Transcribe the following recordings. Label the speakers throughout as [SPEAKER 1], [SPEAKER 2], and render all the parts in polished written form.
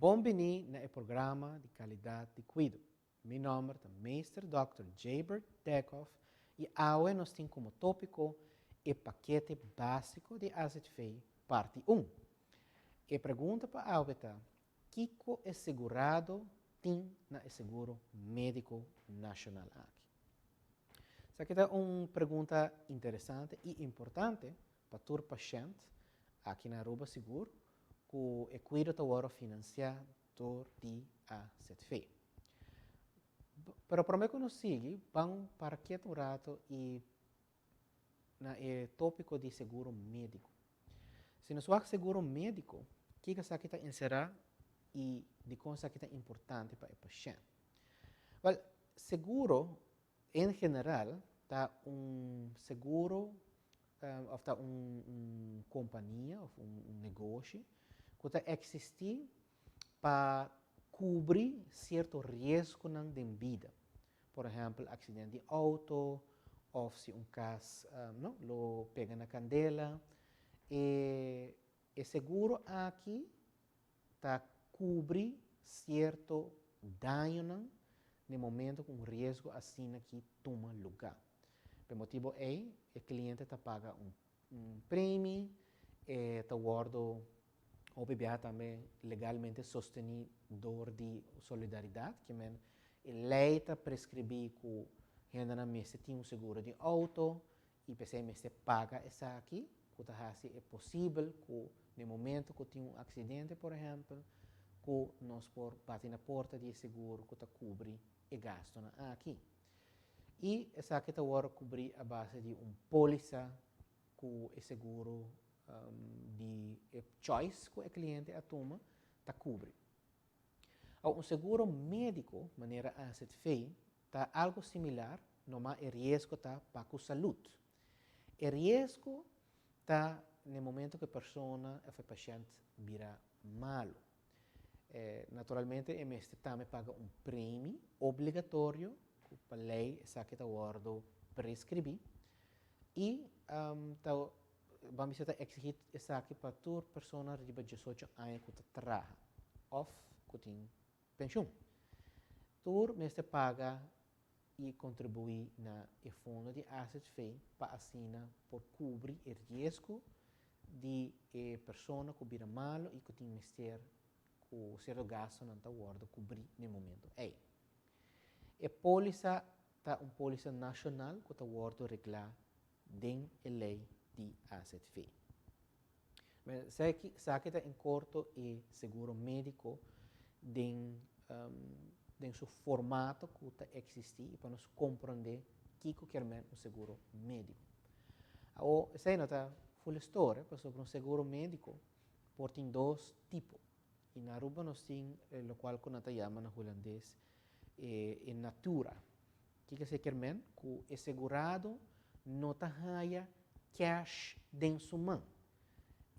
[SPEAKER 1] Bon bini na e programa di Calidad di Cuido. Mi nomber ta Meester Dòkter Jabert Dijkhoff y awe nos tin como topico e pakete basico di AZV parti un. E pregunta pa awe ta, Kico e segurado tin na e seguro medico nacional aki? Esaki ta un pregunta interesante y importante pa tur pashent aki na Aruba sigur cu e cuido ta worde financia dor di AZV. Pero prome cu nos sigui, ban para ketu un rato y na e topico di seguro medico. Si nos wak seguro medico, kico esaki ta encera y dicon esaki ta importante pa e pashent? Wel, seguro en general ta un seguro of ta un compania of un negoshi cu ta existi pa cubri cierto riesgonan den bida. Por ehempel, accident di auto of si un cas no lo pega na candela. E e seguro aki ta cubri cierto dañonan den momento cu un riesgo asina aki tuma luga. P'e motibo ey e cliente ta paga un premi, e ta wordo hopi biaha tambe legalmente sosteni door di solidaridad, ke men e ley ta prescribi cu hendenan mester tin un seguro di auto y p'esey mester paga esaki, cu ta haci e posibel cu den momento cu tin un accidente por ehempel, cu nos por bati na porta di e seguro cu ta cubri e gastonan aki. Y esaki ta worde cubri a base di un polisa cu e seguro di e choice cu e cliente a tuma ta cubri. Awor, un seguro medico manera AZV ta algo similar, noma e riesgo ta pa cu salud. E riesgo ta n'e momento cu e persona of e pashent bira malo. Naturalmente e mester tambe paga un premi obligatorio cu pa ley esaki ta wordo prescribi y ta ban bisa ta exigi esaki pa tur persona riba diesocho aña cu ta traha of cu tin pensioen. Tur mester paga y contribui na e fondo di AZV pa asina por cubri e riesgo di e persona cu bira malo y cu tin mester cu cierto gastonan ta wordo cubri n'e momento ey. E polisa ta un polisa nacional cu ta wordo regla den e ley di AZV. Esaki ta en corto e seguro medico den den su formato cu ta existi y pa nos comprende kico kier men un seguro medico. Awor esey no ta full storia pasobra un seguro medico por tin dos tipo y na Aruba nos tin locual cu nan ta yama na Hulandes e natura. Kiko esei kier men? Ku e segurado no ta haya cash den su man.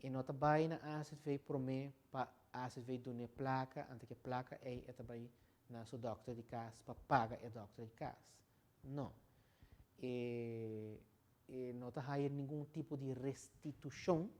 [SPEAKER 1] E no ta bai na AZV promé pa AZV dun'é plaka, anto ku e plaka ei e ta bai na su dòkter di kas pa paga e dòkter di kas. No. E e no ta haya ningun tipo di restitushon,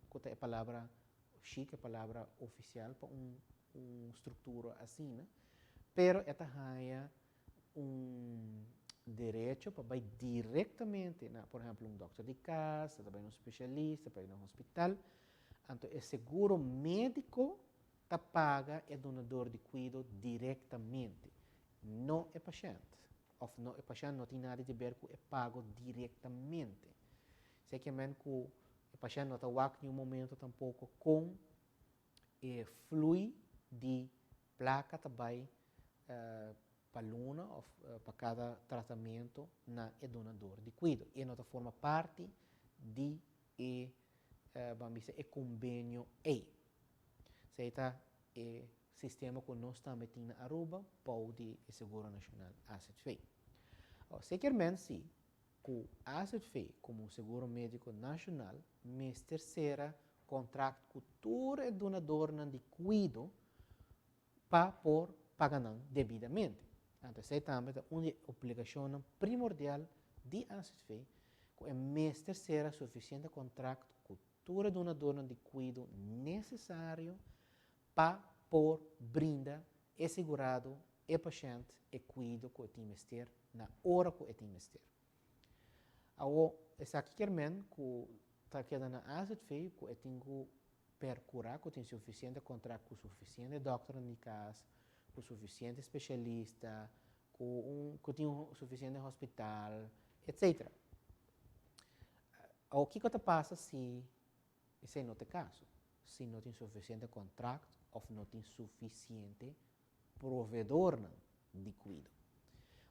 [SPEAKER 1] ku ta e palabra chic, e palabra ofisial pa un un struktura asina, pero e ta haya un derecho pa bai directamente na, por ehempel, un dokter di cas, ta bai na un specialista, ta bai na un hospital. Anto e seguro medico ta paga e dunador di cuido directamente, no e pashent. Of no, e pashent no tin nada di ber cu e pago directamente. Esei ke men cu e pashent no ta wak niun momento tampoco con E flui di placa ta bay pa luna of pa cada tratamento na e donador di cuido. E no ta forma parti di e, ban bisa, e convenio ey. Esey ta e sistema cu nos tambe tin na Aruba bou di e Seguro Nacional AZV. Sekerment si cu AZV como un seguro medico nacional mester cera contract cu tur e dunadornan di cuido pa por paga nan debidamente. Anto esey tambe ta un di e obligacionnan primordial di AZV cu e mester cera suficiente contract cu tur e dunadornan di cuido necesario pa. por brinda e segurado, e pashent, e kuido ku e tin mester na ora ku e tin mester. Awor, esaki kier men ku ta keda na AZV ku e tin ku perkurá ku tin sufisiente kontrakt ku sufisiente dòkternan di kas, ku sufisiente spesialista, ku un ku tin sufisiente hospital, etcetera. Awor, kiko ta pasa si esei no ta e kaso? Si no tin sufisiente kontrakt òf no tin sufisiente proveedornan di kuido.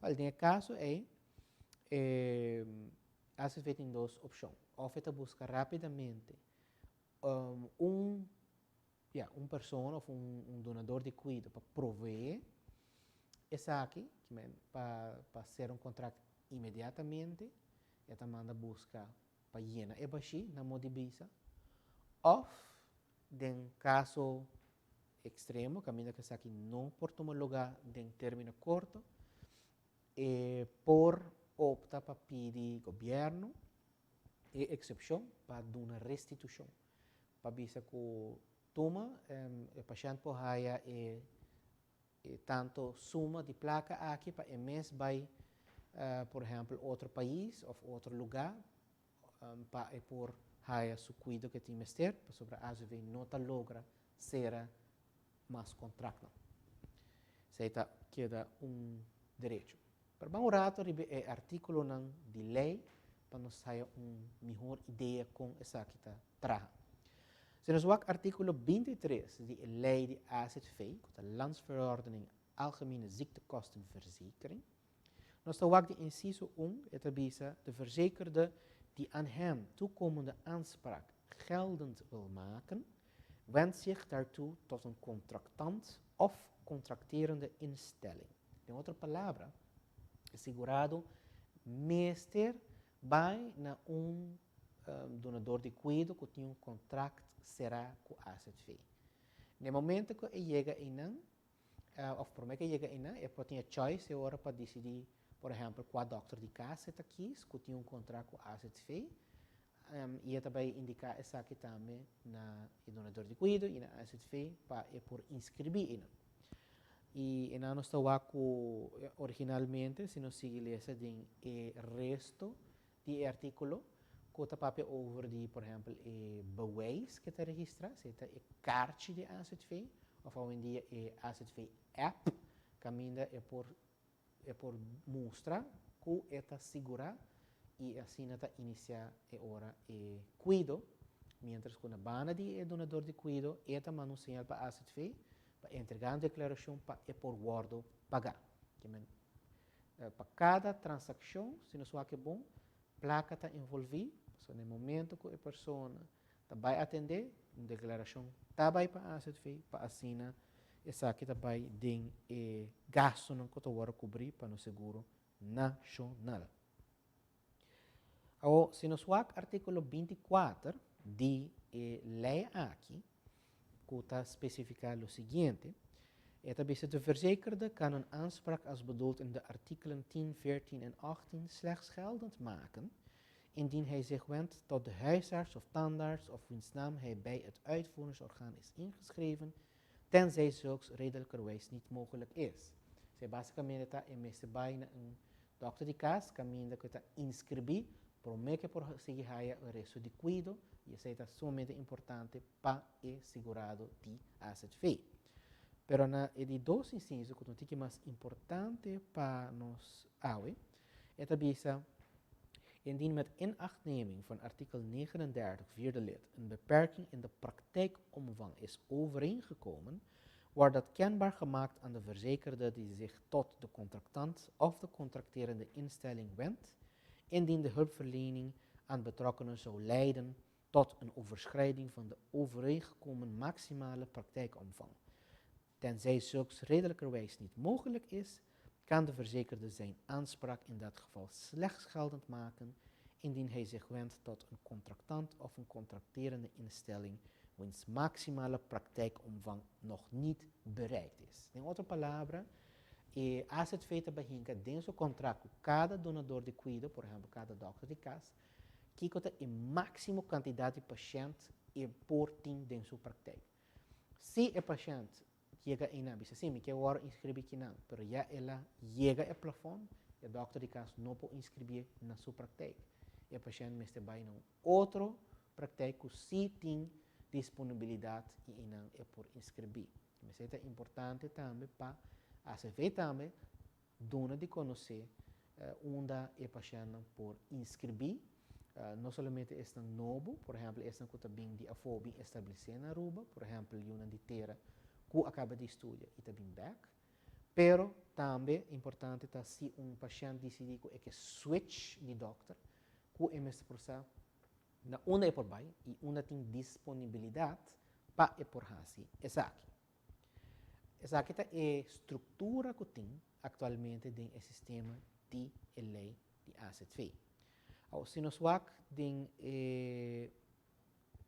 [SPEAKER 1] Wèl, den e kaso ei, e AZV tin dos opshon. Òf e ta buska rápidamente un, ya, un persona òf un dunador di kuido pa proveé esaki, pa pa sera un kontrakt inmediatamente, e ta manda buska pa yena e bashí na moda di bisa, òf den kaso ekstremo, kaminda ku esaki no por tuma lugá den término korto, e por opta pa pidi gobièrnu e eksepshon pa duna restitushon, pa bisa ku tuma e pashènt por haya e tanto suma di plaka aki pa e mes bai, por ehèmpel, otro pais òf otro lugá pa e por haya su kuido ku e tin mester, pasobra AZV no ta logra sera mas kontraktnan. Esei ta keda un derecho. Pero ban un rato riba e artíkulonan di lei pa nos haya un mihor idea kon esaki ta traha. Si nos wak artíkulo 23 di e lei di AZV, ku ta Landsverordening Algemene Ziektekostenverzekering, nos ta wak di insiso 1, e ta bisa: De verzekerde die aan hem toekomende aanspraak geldend wil maken, wendt zich daartoe tot een contractant of contracterende instelling. Den otro palabra, e segurado mester bai na un dunador di kuido ku tin un kontrakt será ku AZV. Na e momento ku e yega einan, òf promé ku e yega einan, e por tin e choice e ora pa disidí, por ehèmpel, kua dòkter di kas e ta kis ku tin un kontrakt ku AZV, i e ta bai indiká esaki tambe na e dunador di kuido i na AZV pa e por inskribí einan. I einan nos ta wak ku originalmente, si nos sigui lesa den e resto di e artíkulo, ku ta papia over di, por ehèmpel, e bewijs ku ta registrá, sea ta e karchi di AZV òf awendia e AZV app, kaminda e por e por mustra ku e ta sigurá i asina ta inisiá e ora e kuido, miéntras ku na banda di e dunador di kuido e ta manda un señal pa AZV pa entregá un deklarashon pa e por wòrdu pagá. Pa kada transakshon, si nos wak e bon, plaka ta envolví, pasobra na e momento ku e persona ta bai atendé, un deklarashon ta bai pa AZV pa asina esaki ta bai den e gastunan ku ta wòrdu kubrí pa nos seguro nashonal. Awor, si nos wak artíkulo 24 di e lei aki, ku ta spesifiká lo siguiente, e ta bisa: De verzekerde kan een aanspraak als bedoeld in de artikelen 10, 14 en 18 slechts geldend maken, indien hij zich wendt tot de huisarts of tandarts of wiens naam hij bij het uitvoeringsorgaan is ingeschreven, tenzij zulks redelijkerwijs niet mogelijk is. Esei básikamente ta e mester bai na un dòkter di kas kaminda ku e ta inskribí promé ku e por sigui haya e resto di kuido, i esei ta sumamente importante pa e sigurado di AZV. Pero na e di dos insiso, ku ta un tiki mas importante pa nos awe, e ta bisa: Indien met inachtneming van artikel 39, vierde lid, een beperking in de praktijkomvang is overeengekomen, wordt dat kenbaar gemaakt aan de verzekerde die zich tot de contractant of de contracterende instelling wendt, indien de hulpverlening aan betrokkenen zou leiden tot een overschrijding van de overeengekomen maximale praktijkomvang. Tenzij zulks redelijkerwijs niet mogelijk is, kan de verzekerde zijn aanspraak in dat geval slechts geldend maken indien hij zich wendt tot een contractant of een contracterende instelling wiens maximale praktijkomvang nog niet bereikt is. Den otro palabra, e AZV ta bai hinka den su kontrakt ku kada dunador di kuido, por ehèmpel kada dòkter di kas, kiko ta e máksimo kantidat di pashènt e por tin den su praktijk. Si e pashènt yega einan, bisa si, mi ke wòrdu inskribí kinan, pero ya el a yega e plafòn, e dòkter di kas no por inskribí na su praktijk. E pashènt mester bai na un otro praktijk ku sí tin disponibilidat i einan e por inskribí. Mester ta importante tambe pa ACV tambe duna di konosé unda e pashèntnan por inskribí, no solamente esnan nobo, por ehèmpel esnan ku ta bin di afó bin establesé na Aruba, por ehèmpel yunan di tera ku a kaba di studia i ta bin bèk, pero tambe importante ta si un pashènt disidí ku e ke switch di dòkter, ku e mester por sa na unda e por bai i unda tin disponibilidat pa e por hasi esaki. Esaki ta e struktura ku tin aktualmente den e sistema di e lei di AZV. Awor, si nos wak den e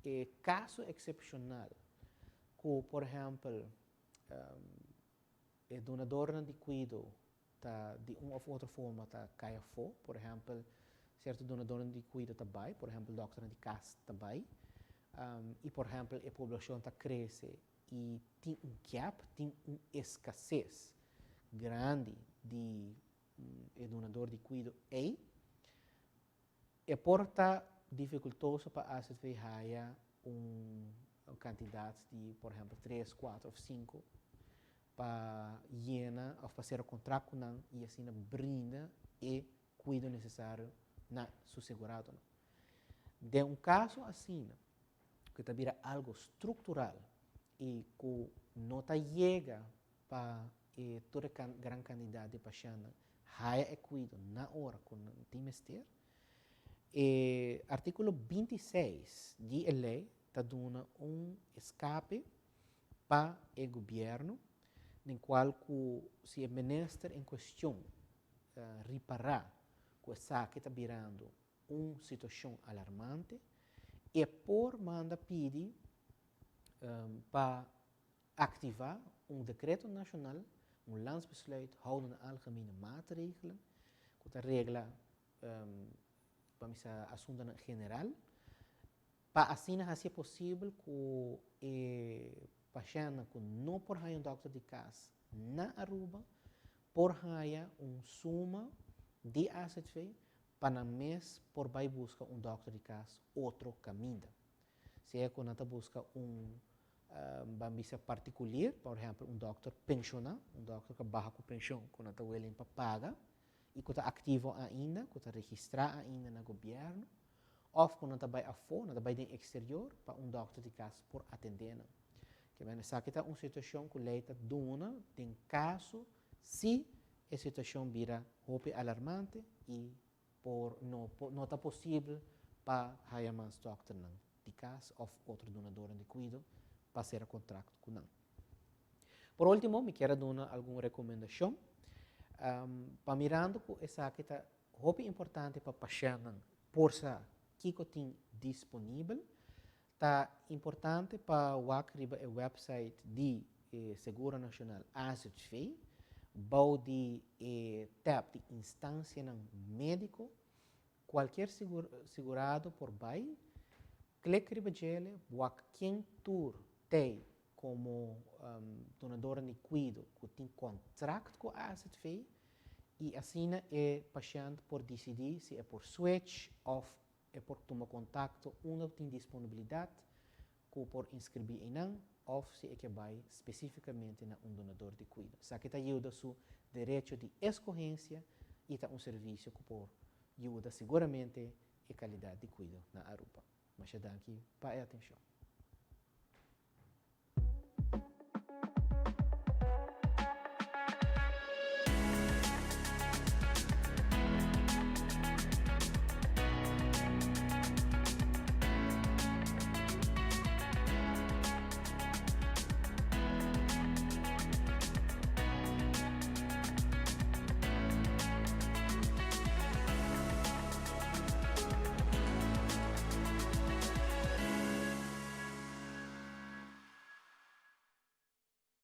[SPEAKER 1] e kaso eksepshonal ku, por ehèmpel, e dunadornan di kuido ta di un òf otro forma ta kai afó, por ehèmpel, sierto dunadornan di kuido ta bai, por ehèmpel dòkternan di kas ta bai, i por ehèmpel e poblashon ta krese i tin un gap, tin un eskases grandi di e dunador di kuido ei, e por ta difikultoso pa AZV haya un kantidat di por ehèmpel tres, kuater òf sinku pa yena òf pa sera kontrakt ku nan i asina brinda e kuido nesesario na su seguradonan. Den un kaso asina ku ta bira algu struktural i ku no ta yega pa e tur e gran kantidat di pashèntnan haya e kuido na ora ku nan tin mester, e artíkulo 26 di e lei ta duna un eskape pa e gobièrnu den kual ku si e minister en kuestion ripará ku esaki ta birando un situashon alarmante, e por manda pidi pa aktivá un dekreto nashonal, un landsbesluit houdende algemene maatregelen, ku ta regla pa misa asuntunan general, pa asina hasi e posibel ku e pashèntnan ku no por haña un dòkter di kas na Aruba por haña un suma di azv pa nan mes por bai buska un dòkter di kas otro kaminda. Sea ku nan ta buska un ban bisa partikulier, por ehèmpel un dòkter penshoná, un dòkter ku a baha ku penshon ku nan ta willing pa paga i ku ta aktivo ainda, ku ta registrá ainda na gobièrnu, òf ku nan ta bai afó, nan ta bai den eksterior pa un dòkter di kas por atendé nan. Ke men esaki ta un situashon ku lei ta duna den kaso si e situashon bira hopi alarmante i por no no ta posibel pa haya mas dòkternan di kas òf otro dunadornan di kuido pa sera kontrakt ku nan. Por último mi kier a duna algun rekomendashon pa mirando ku esaki ta hopi importante pa pashèntnan por sa kiko tin disponibel. Ta importante pa wak riba e website di e Seguro Nashonal AZV bou di e tab di instansianan médiko. Kualkier sigurado por bai, klik riba djele, wak ken tur t'ei komo dunadornan di kuido ku tin kontrakt ku AZV i asina e pashènt por disidí si e por switch òf e por tuma kontakto unda ku tin disponibilidat ku por inskribí einan òf si e ke bai spesífikamente na un dunador di kuido. Esaki ta yuda su derecho di eskohensia i ta un servisio ku por yuda siguramente e kalidat di kuido na Aruba. Masha danki pa e atenshon.